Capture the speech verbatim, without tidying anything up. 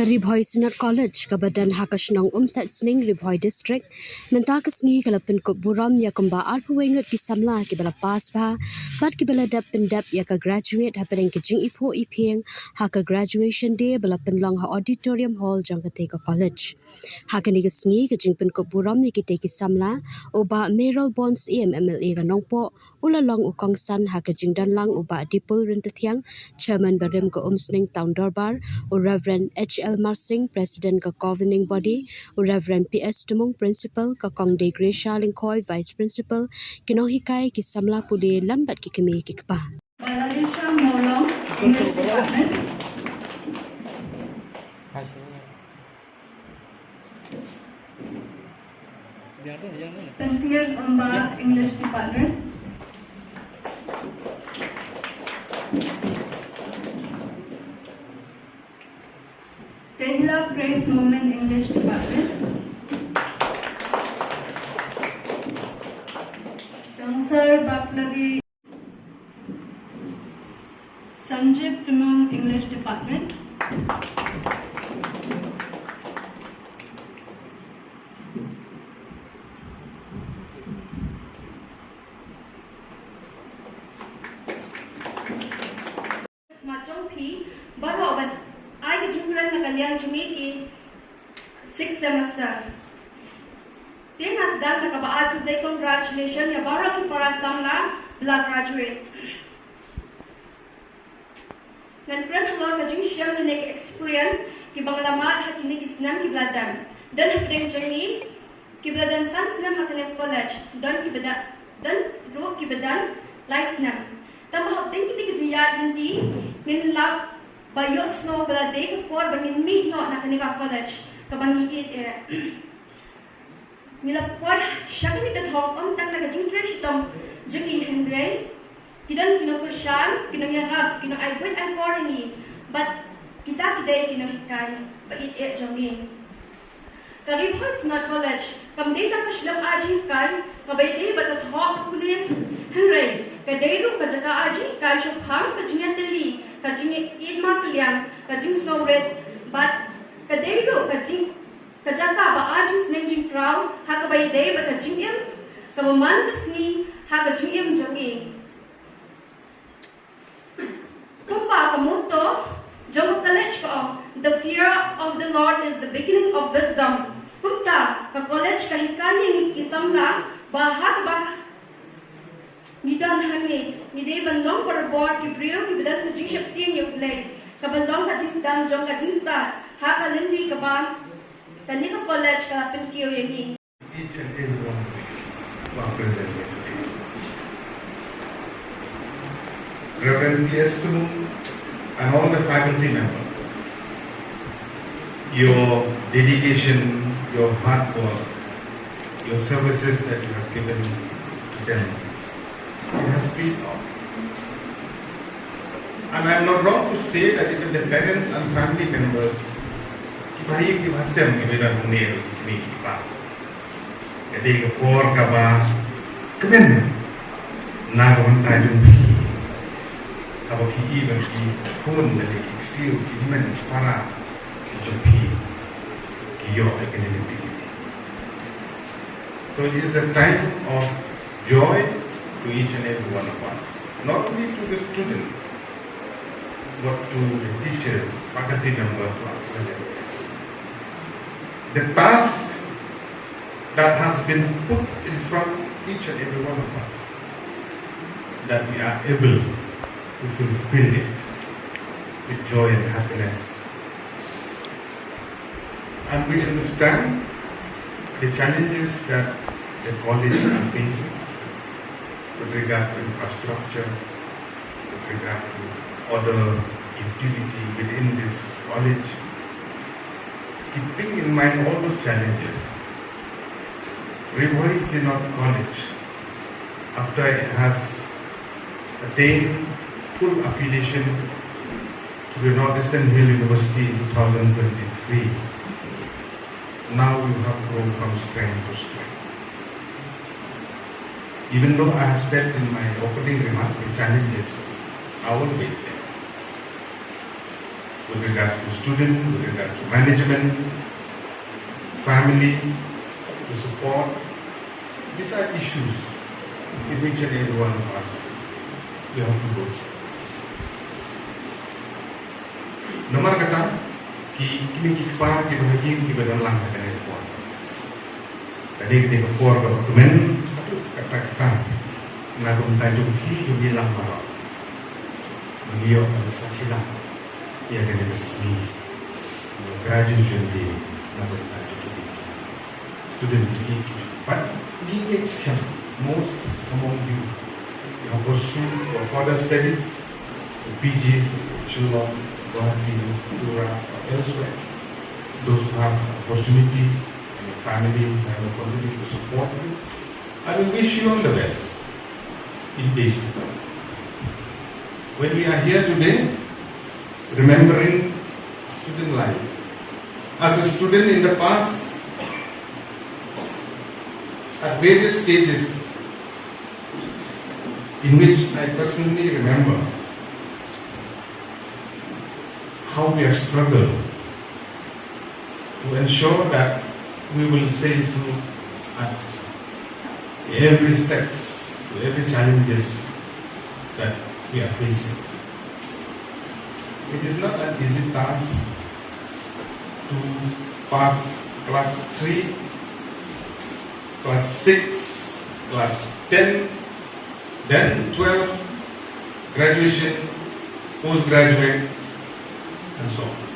Ri Bhoi Synod College kaba don ha ka shnong Umsait Sning, Ri Bhoi District, mynta ka sngi ka la pynkup burom ïa kumba arphew wei ngut ki samla kiba la pass bha bad kiba la dep pyndep ïa ka graduate hapdeng ka jingiphuh iphieng ha ka Graduation Day ba la pynlong ha Auditorium Hall jong katei ka college. Ha kane ka sngi ka jingpynkup burom ïa kitei ki samla, u Bah Mayralborn Syiem, M L A ka Nongpoh, u la long u kongsan ha ka jingdon lang u Bah Dipul Ryntathiang, Chairman barim ka Umsning Town Dorbar, u Reverend H L Marsing, President ka Governing Body, u Reverend P S Tmung, Principal, ka Kong Dei Gracia Lyngkhoi, Vice Principal, ki nonghikai, ki samla pule lem bad ki kmie ki kpa. Valencia Mawlong, English Department. Pyntier Umba, English Department. Tehila Praise Movement, English Department. Jongsar Bufflery. Sanjib Tmung, English Department. Khmat jong phi baroh ban ai ka jingkren na ka liang jong ngi ki sixth semester. Te nga sdang da kaba ai khublei congratulation ïa baroh ki para samla ba la graduate. Ngan kren halor ka jingshem lane ka experience kiba nga la mad ha kine ki snem kiba la dep. Don hapdeng jong ngi kiba la don san snem ha kane ka college, don kiba da, don ruh kiba don lai snem. Tangba hapdeng kine ki jingïaid lynti ngin lap ba ïohsngew ba la dei ka por ba ngin mih noh na kane ka college kaba ngi ïeit eh. Ngi la poi sha kane ka thong ym tang na ka jingtrei shitom jong ngi, hynrei ki don ki nongkyrshan, ki nongïarap, ki nongai buit ai por ïa ngi, bad kita ki dei ki nonghikai ba ïeit eh jong ngi. Ka Ri Bhoi Synod College kam dei tang ka shlem ai jinghikai kaba ïadei bad ka thoh ka pule, hynrei ka dei ruh ka jaka ai jinghikai shaphang ka jingïatylli, ka jingïeit markylliang, ka jingsngewrit, bad ka dei ruh ka jing, ka jaka ba ai jingsneng jingkraw ha kaba ïadei bad ka jingim kaba man ka sngi ha ka jingim jong ngi. Kumba ka motto jong ka college ka ong, "The fear of the Lord is the beginning of wisdom." Kumta ka college ka hikai ïa ngi ki samla ba ha kaba ngi don hangne ngi dei ban long barabor ki briew kiba don ka jingsheptieng ïa U Blei, kaba long ka jingsdang jong ka jingstad ha ka lynti kaba kane ka college ka la pynkiew ïa ngi. Each and every one of you who are present here today. Reverend P S Tmung and all the faculty members, your dedication, your hard work, your services that you have given to them, it has paid off. And I'm not wrong to say that even the parents and family members, ki bahaïing ki bahasem kiba don hangne ruh, ki kmie ki kpa, ka dei ka por kaba kmen na ka bynta jong phi, haba phi i ba ki khun lane ki ksiew, ki hynmen ki para ki jong phi ki ïoh ïa kane ka degree. So it is a time of joy to each and every one of us, not only to the student, but to the teachers, faculty members who are present. The task that has been put in front of each and every one of us, that we are able to fulfill it with joy and happiness. And we understand the challenges that the college are facing with regard to infrastructure, with regard to other activity within this college. Keeping in mind all those challenges, Ri Bhoi Synod College, after it has attained full affiliation to the Northeastern Hill University in two thousand twenty-three, now you have grown from strength to strength. Even though I have said in my opening remark, the challenges are always there. with regards to student, with regards to management, family, the support. These are issues in which and every one of us we have to go through. Namar kata, ki kmie ki kpa kiba ha ïing kiba don lang ha kane ka por, ka dei ka por kaba kmen haduh katta katta na ka bynta jong phi jong ngi lang baroh. Ba ngi ïoh ban sakhi lang ïa kane ka sngi, ïa ka graduation day na ka bynta jong ki student ki, ki, but ngi ngeit skhem, most among you, you have pursued your further studies, your P Gs, Shillong, Guwahati, Tura, or elsewhere. Those who have opportunity and your family have a continue to support you, I will wish you all the best in days to come. When we are here today, remembering student life, as a student in the past, at various stages in which I personally remember how we have struggled to ensure that we will sail through at every steps, to every challenges that we are facing. It is not an easy task to pass class three, class six, class ten, then twelve, graduation, postgraduate, and so on.